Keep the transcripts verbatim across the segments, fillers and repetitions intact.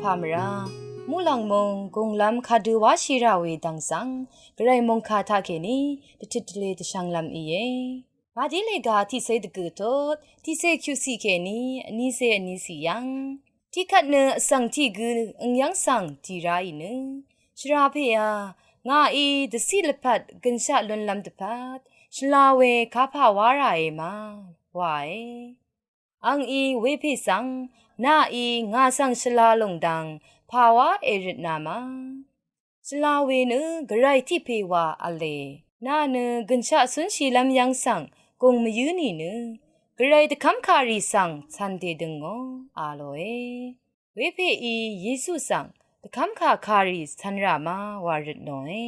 Pàmvrá muqlàng mung gùnglv́m kadø wáshì rà we dv̀ng svng gvray mungkà taqkèní dvtøt dvle dvshv̄nglv̄m íe. Màdí lèga tiqcé dvgø̀ tut tiqcé kyuqciq kèní vnícé vníciq yv́ng tiqkvt nø vsvng tiq gø øng yv́ng svng tì ráì nø shvra pèá ngàí dvciq lvpat gønshaq lúnlv́m dvpvt shvla we kapà wá ràe ma wae. Angí wepè svng nàí ngà svng shvla lùng dang pà wá èrøtna ma. Shvla we nø gvray tiq pè wa v̄le. Nà nø gønshaq cúnshìlv́m yv́ng svng gùng mvyǿ nìnø gvray dvkv́mkàrì svng cv̀n dèdøngò a lòe. Wepèí Yesu svng dvkv́mkà kàrì cv̀n rà ma wa røtnòe.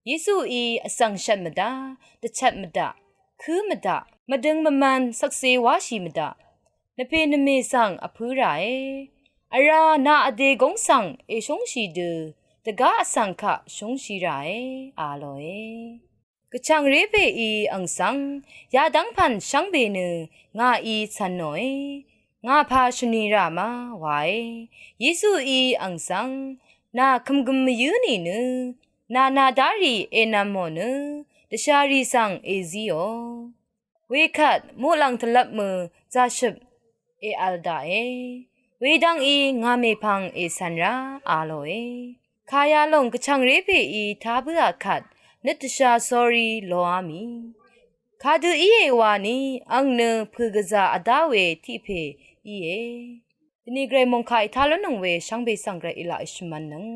Yesuí vsvng shvt mvdá, dvchvt mvdaq, kǿ mvdaq, mvdøng mvman shvkse wáshì mvdaq, nvpè nvmè svng vpǿ ràe. Vrá nà vdè góng svng èshúngshì dø dvgá vsvng kaq shúngshì ràe a lòe. Gvchv̀ngré pèí ang svng yadv́ng pv̀n shvngbe nø ngàí cv̀n nòe. Ngà pà shvni rà ma wae. Yesuí ang svng nà kø̀mgø̀m mvyǿ nìnø nà nàdárì ènv̄mò nø dvsharì svng èzíò. Wekvt muqlàng tvlvp mø zàshøp èvl daqe. Wedv́ngí ngà mèpvng ècv̀n rá a lòe. Kàyalòng gvchv̀ngré pèí tá bǿà kvt nøt dvsha sórí loá mì. Kadø íe wani ang nø pø̀gvzà vdá we tiq pè íe. Dvni gvray mòngkà ètá lúnnøng we shvngbe svng gvray èlaq èshvmv̄nnøng.